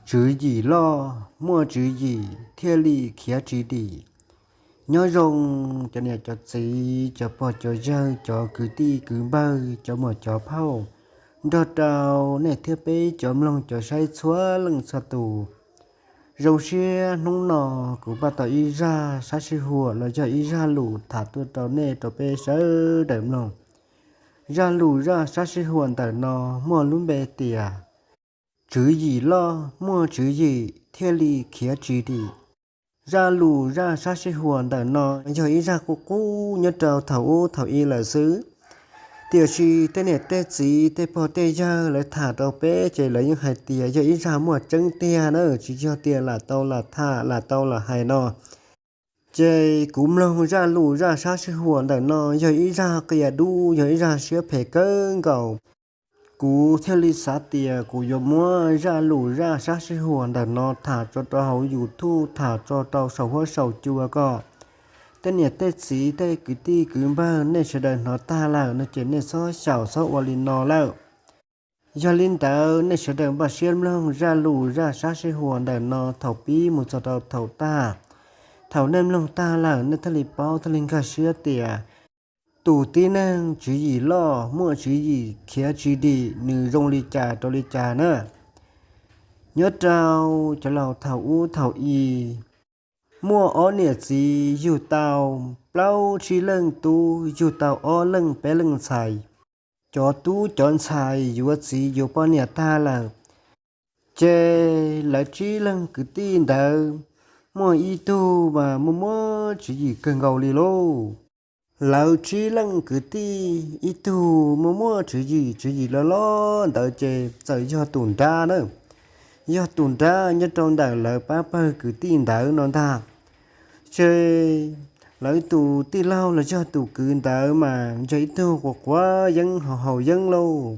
Tswv yim loj muaj tswv yim thiaj li khiav tsis dim. Nyob zoo cov niam cov txiv, cov pog cov yawg, cov kwv tij kwv npawg, cov muam cov phauj, nrog rau nej thiab peb cov mloog cov saib txhua leej txhua tus. Zoo siab hnub no kuv npaj tau ib zaj sab sij huam los yog ib zaj lus tham tuaj rau nej rau peb sawv daws mloog. Zaj lus zaj sab sij huam ntawm no muaj lub npe tias tswv yim loj muaj tswv yim thiaj li khiav tsis dim. Zaj lus zaj sab sij huam ntawm no yog ib zaj qub qub nyob rau thaum ub thaum i lawm xwb. Tiam sis tej niam tej txiv tej pog tej yawg lawv tham rau peb ces lawv yeej hais tias yog ib zaj muaj tseeb tiag na, tsis yog tias lam tau lam tham lam tau lam hais no. Ces kuv mloog zaj lus zaj sab sij huam ntawm no yog ib zaj qia dub, yog ib zaj siab phem kawg nkaus. Kuv thiaj li xav tias kuv yuav muab zaj lus zaj sab sij huam ntawm no tham tso rau hauv YouTube, tham tso rau saum huab saum cua kom tej niam tej txiv tej kwv tij kwv npawg nej sawv daws hnov tag lawm no ces nej txhob xyaum txhob ua li no lawm. Yog li ntawd nej sawv daws npaj siab mloog zaj lus zaj sab sij huam ntawm no thaum pib mus txog rau thaum tag. Thaum nej mloog tag lawm nej thiaj li paub thiaj li nkag siab tias tus tib neeg tswv yim loj muaj tswv yim khiav tsis dim nws zoo li cas rau li cas na. Nyob rau cov laus thaum ub thaum i, muaj ob niam txiv yug tau plaub tsib leej tub, yug tau ob leej peb leej ntxhais. Cov tub cov ntxhais yuav txiv yuav poj niam tag lawm, ces lawv tsib leeg kwv tij ntawd muaj ib tug mas muaj muaj tswv yim kawg nkaus li lauj. Lawv tsib leej kwv tij ib tug muaj muaj tswv yim, tswv yim loj loj ntawd ces txawm yog tus nrab na. Yog tus nrab nyob rau ntawm lawv pab pawg kwv tij ntawd no ntag. Ces lawv tus tij laug los yog tus kwv ntawd mas yog ib tug quav quav yeeb haus haus yeeb lauj.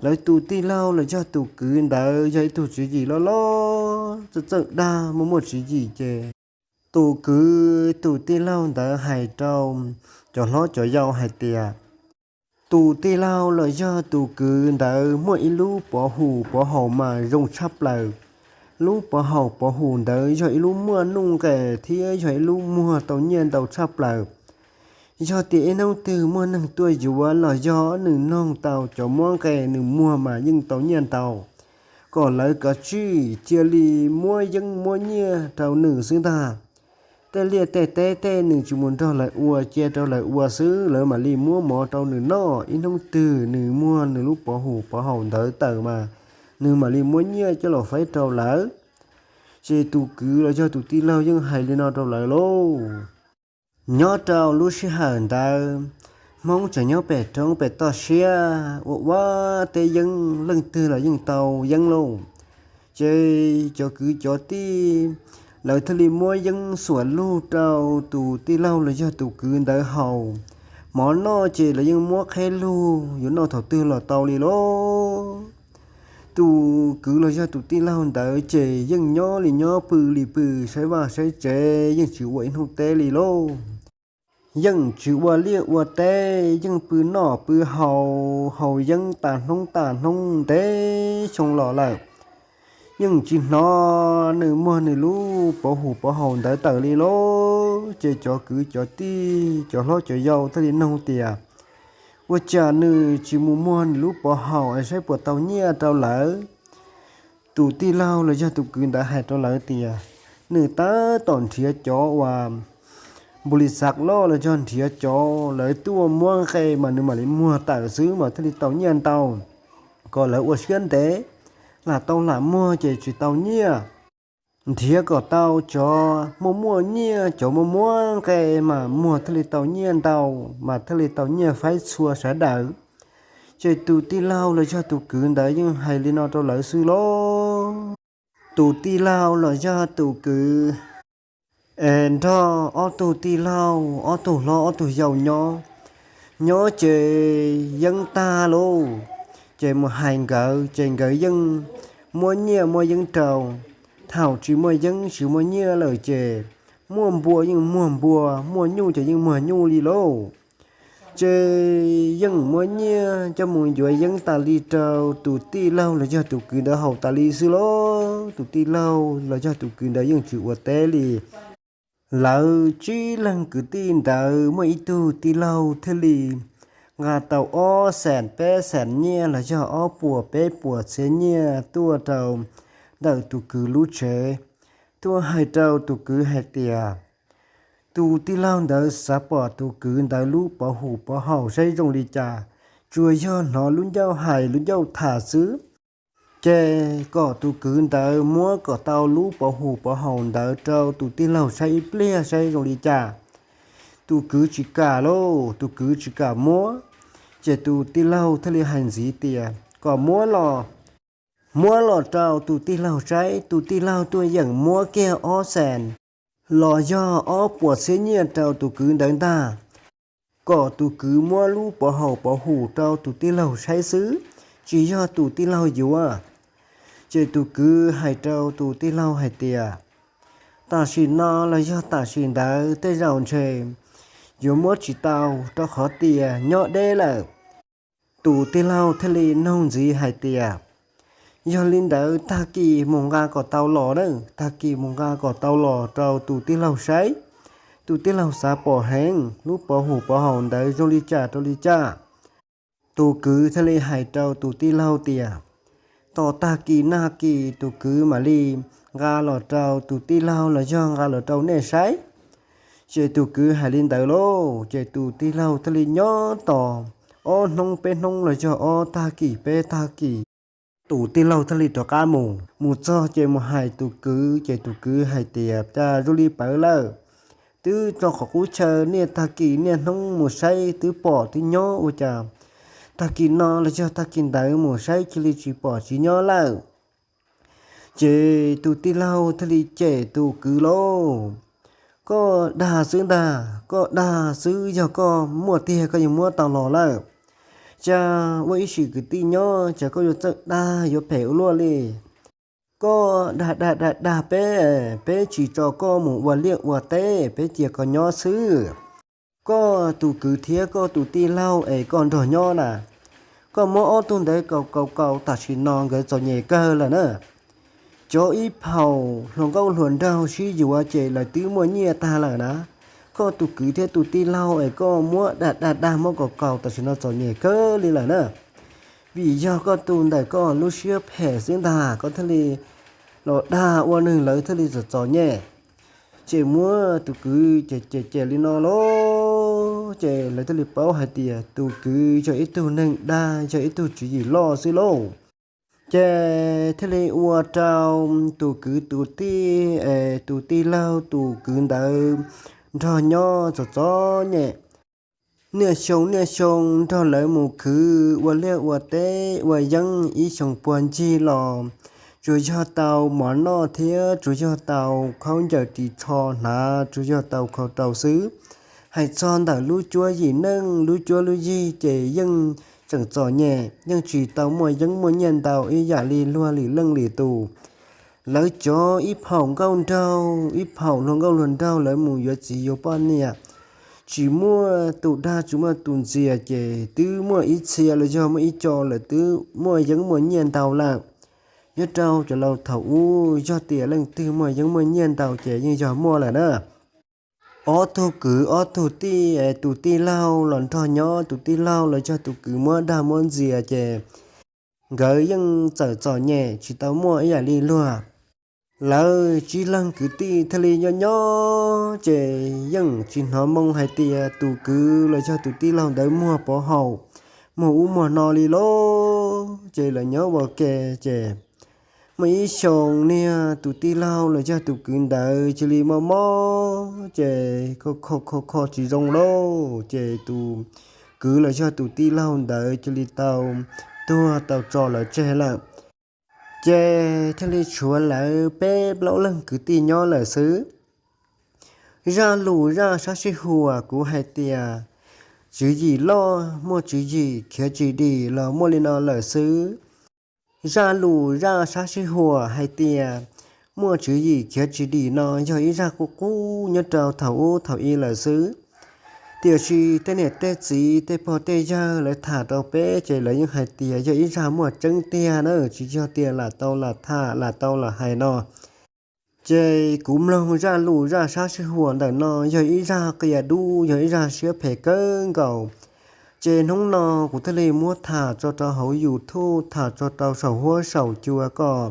Lawv tus tij laug los yog tus kwv ntawd yog ib tug tswv yim loj loj txawj txawj dag muaj muaj tswv yim ces tus kwv tus tij laug ntawd hais rau cov hlob cov yau hais tias, tus tij laug los yog tus kwv ntawd muaj ib lub pov hum pov haum mas zoo tshaj plaws. Lub pov haum pov hum ntawd yog ib lub muaj nuj nqes thiab yog ib lub muag tau nyiaj ntau tshaj plaws. Yog tias ib hnub twg muaj neeg tuaj yuav los yog nws noog tau cov muab nqe nws muag mas yeej tau nyiaj ntau. Kom lawv kav tsij cia li muab yeeb muab nyiaj rau nws xwb ntag. Tej liaj tej teb tej nws tsis mus nrog lawv ua, cia rau lawv ua xwb, lawv mam li muab mov rau nws noj. Ib hnub twg nws muag nws lub pov hum pov haum ntawd tawm mas nws mam li muab nyiaj coj los faib rau lawv. Ces tus kwv los yog tus tij laug yeej hais li no rau lawv lauj. Nyob rau lub sij hawm ntawd, Hmoob tseem nyob pem roob pem toj siab ua ua teb yeeb, leej twg los yeej tau yeeb lauj. Ces cov kwv cov tij lawv thiaj li muab yeeb xuam lug rau tus tij laug los yog tus kwv ntawd haus. Mov noj ces lawv yeej muab qheb lug yuav noj thaum twg los tau li lauj. Tus kwv los yog tus tij laug ntawd ces yeej nyob li nyob pw li pw, saib vaj saib tsev, yeej tsis ua ib hnub teb li lauj. Yeej tsis ua liaj ua teb, yeej pw noj pw haus, haus yeeb tas hnub tas hnub ntev xyoo los lawm. Yeej tsis hnov nws muag nws lub pov hum pov haum ntawd tawm li lauj. Ces cov kwv cov tij cov hlob cov yau thiaj li noog tias, ua cas nws tsis mus muag nws lub pov haum es saib puas tau nyiaj rau lawv? Tus tij laug los yog tus kwv ntawd hais rau lawv tias, nws tab tom nrhiav cov uas npu li xav loj los yog nrhiav cov lawv tuaj muab nqe mas nws mam li muag tawm xwb mas thiaj li tau nyiaj ntau. Kom lawv ua siab ntev, lam tau lam muag ces tsis tau nyiaj. Nrhiav kom tau cov muaj muaj nyiaj, cov muaj muab nqe mas muag thiaj li tau nyiaj ntau, mas thiaj li tau nyiaj faib txhua sawv daws. Ces tus tij laug los yog tus kwv ntawd yeej hais li no rau lawv xwb lauj. Tus tij laug los yog tus kwv es nrog ob tug tij laug, ob tug hlob ob tug yau nyob. Nyob ces yeeb tag lauj, ces mus hais nkawd ces nkawd yeej muab nyiaj muab yeeb rau. Thaum tsis muaj yeeb tsis muaj nyiaj lawm ces muaj npua yeej muag npua, muaj nyuj ces yeej muag nyuj li lauj. Ces yeej muab nyiaj coj mus yuav yeeb tas li rau tus tij laug los yog tus kwv ntawd haus tas li xwb lauj. tus tij laug los yog tus kwv ntawd yeej tsis ua teb li. Lawv tsib leeg kwv tij ntawd muaj ib tug tij laug thiaj li nqa tau ob xees peb xees nyiaj los yog ob puas peb puas txhiab nyiaj tuaj rau ntawm tus kwv lub tsev, tuaj hais rau tus kwv hais tias, tus tij laug ntawd xav pom tus kwv ntawd lub pov hum pov haum saib zoo li cas, tsuas yog hnov lub ncauj hais lub ncauj tham xwb. Ces kom tus kwv ntawd muab kom tau lub pov hum pov haum ntawd rau tus tij laug saib ib pliag saib zoo li cas. Tus kwv tsis kam lauj, tus kwv tsis kam muab. Ces tus tij laug thiaj li hais ntxiv tias kom muab los, muab los rau tus tij laug saib. Tus tij laug tuaj yeem muab kiag ob xees los yog ob puas txhiab nyiaj rau tus kwv ntawd ntag, kom tus kwv muab lub pov haum pov hum rau tus tij laug saib xwb, tsis yog tus tij laug yuav. Ces tus kwv hais rau tus tij laug hais tias, tam sim no los yog tam sim ntawd tej zaum ntshe yuav muab tsis tau rau qhov tias nyob deb lawm. Tus tij laug thiaj li nug ntxiv hais tias, yog li ntawd tag kis mus nqa kom tau los na, tag kis mus nqa kom tau los rau tus tij laug saib. Tus tij laug xav pom heev lub pov hum pov haum ntawd zoo li cas rau li cas. Tus kwv thiaj li hais rau tus tij laug tias, tos tag kis nag kis tus kwv mam li nqa los rau tus tij laug los yog nqa los rau nej saib. Ces tus kwv hais li ntawd lauj, ces tus tij laug thiaj li nyob tos ob hnub peb hnub los yog ob tag kis peb tag kis, tus tij laug thiaj li rov qab mus. Mus txog ces mus hais tus kwv, ces tus kwv hais tias, cas zoo li pawv lawm, twb tso qhov qub chaw niaj tag kis niaj hnub mus saib twb pom twb nyob, ua cas tag kis no los yog tag kis ntawd mus saib cia li tsis pom tsis nyob lawm. Ces tus tij laug thiaj li cem tus kwv lauj, koj dag xwb ntag, koj dag xwb, yog koj muaj tiag koj yuav muab tau los lawm. Cas ua ib sim kwv tij nyob cas koj yuav txawj dag yuav phem ua luaj li. Koj dag dag dag dag peb, peb tsis tso koj mus ua liaj ua teb, peb cia koj nyob xwb. Koj tus kwv thiab koj tus tij laug es koj nrog nyob na, koj muab ob tug ntawd kaus kaus kaus tam sim no nkawd txom nyem kawg lawm na. Cov ib phaum hluas nkauj hluas nraug sib yuav ces lawv twb muaj nyiaj tag lawm na. Koj tus kwv thiab tus tij laug es koj muab dag dag dag muab kaus kaus tam sim no txom nyem kawg li lawm na. Vim yog koj tus ntawm koj lub siab phem xwb ntag koj thiaj li los dag ua nws lawv thiaj li txom txom nyem. Ces muab tus kwv ces cem cem li no lauj, ces lawv thiaj li paub hais tias tus kwv yog ib tug neeg dag yog ib tug tswv yim loj xwb lauj. Ces thiaj li ua rau tus kwv tus tij, tus tij laug tus kwv ntawd nrog nyob txom txom nyem. Niaj xyoo niaj xyoo nrog lawv mus khwv ua liaj ua teb ua yeeb ib xyoos puag ncig los tsuas yog tau mov noj thiab tsuas yog tau khaub ncaws ris tsho hnav, tsuas yog tau khau rau xwb. Hais txog ntawm lub cuab yim neej lub cuab lub yig ces yeej tseem txom nyem, yeej tsis tau muaj yeeb muaj nyiaj ntau ib yam li luag lwm leej lwm tus. Lawv cov ib phaum nkauj nraug ib phaum hluas nkauj hluas nraug lawv mus yuav txiv yuav poj niam, tsis muaj tus dag tsis muaj tus ntxias ces twb muaj ib txhia los yog muaj ib co lawm twb muaj yeeb muaj nyiaj ntau lawm. Nyob rau cov laus thaum ub yog tias leej twg muaj yeeb muaj nyiaj ntau ces yeej yog muaj lawm na. Ob tug kwv ob tug tij, tus tij laug los nrog nyob, tus tij laug los yog tus kwv muab dag muab ntxias ces nkawd yeej txawm txom nyem tsis tau muaj ib yam li luag. Lawv tsib leeg kwv tij thiaj li nyob nyob ces yeej tsis hnov moo hais tias tus kwv los yog tus tij laug ntawd muag pov haum, muag ub muag no li lauj. Ces lawv nyob ua ke ces muaj ib xyoo niag tus tij laug los yog tus kwv ntawd cia li mob mob ces kho kho kho tsis zoo lauj, ces tus kwv los yog tus tij laug ntawd cia li tau tuag tau tso lawv tseg lawm. Ces thiaj li tshuav lawv peb plaub leeg kwv tij nyob lawm xwb. Zaj lus zaj sab sij huam kuv hais tias tswv yim loj muaj tswv yim khiav tsis dim los muaj li no lawm xwb. Zaj lus zaj sab sij huam hais tias muaj tswv yim khiav tsis dim no yog ib zaj qub qub nyob rau thaum ub thaum i lawm xwb. Tiam sis tej niam tej txiv tej pog tej yawg lawv tham rau peb ces lawv yeej hais tias yog ib zaj muaj tseeb tiag na, tsis yog tias lam tau lam tham lam tau lam hais no. Ces kuv mloog zaj lus zaj sab sij huam ntawm no yog ib zaj qia dub, yog ib zaj siab phem kawg nkaus. Ces hnub no kuv thiaj li muab tham tso rau hauv YouTube, tham tso rau saum huab saum cua kom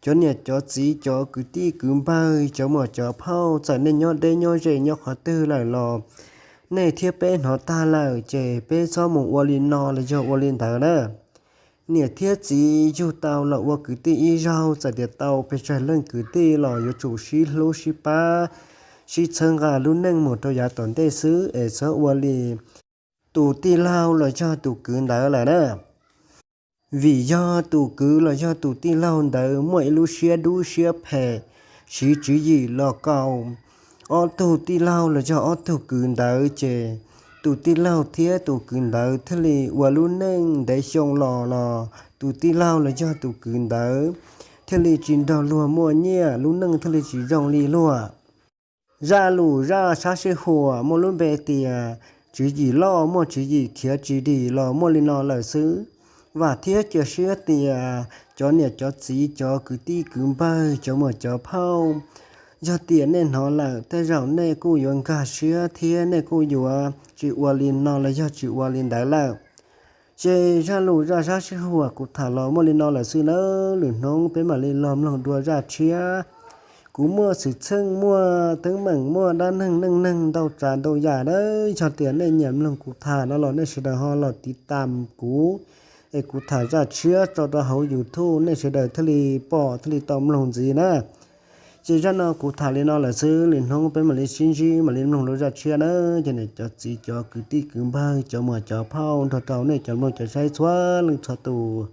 cov niam cov txiv cov kwv tij kwv npawg cov muam cov phauj txawm nej nyob deb nyob ze nyob qhov twg lawm los nej thiab peb hnov tag lawm ces peb txhob mus ua li no los yog ua li ntawd na. Niam thiab txiv yug tau los ua kwv tij ib zaug txawm tias tau pes tsawg leej kwv tij los yuav tsum sib hlub sib pab, sib txhawb nqa lub neej mus rau yav tom ntej xwb es txhob ua li tus tij laug los yog tus kwv ntawd lawm na. Vim yog tus kwv los yog tus tij laug ntawd muaj ib lub siab dub siab phem, siv tswv yim los kaum ob tug tij laug los yog ob tug kwv ntawd ces tus tij laug thiab tus kwv ntawd thiaj li ua lub neej ntev xyoo los los tus tij laug los yog tus kwv ntawd thiaj li tsis nrog luag muaj nyiaj, lub neej thiaj li tsis zoo li luag. Zaj lus zaj sab sij huam muaj lub npe tias tswv yim loj muaj tswv yim khiav tsis dim los muaj li no lawm xwb. Vam thiab cia siab tias cov niam cov txiv cov kwv tij kwv npawg cov muam cov phauj, yog tias nej hnov lawm tej zaum nej kuj yuav nkag siab thiab nej kuj yuav tsis ua li no los yog tsis ua li ntawd lawm. Ces zaj lus zaj sab sij huam kuv tham los muaj li no lawm xwb nawb, lwm hnub peb mam li los mloog dua zaj tshiab. Kuv muaj xwm txheej muaj teeb meem muaj dab neeg neej neeg ntau tsav ntau yam nawb, yog tias nej nyiam mloog kuv tham no los nej sawv daws ho los tiv tam kuv es kuv tham zaj tshiab tso rau hauv YouTube nej sawv daws thiaj li pom thiaj li tau mloog ntxiv na. Ces zaj no kuv tham li no lawm xwb, lwm hnub peb mam li sib ntsib mam li mloog lub zaj tshiab na. Ces niam cov txiv cov kwv tij kwv npawg cov muam cov phauj nrog rau nej cov mloog cov saib txhua leej txhua tus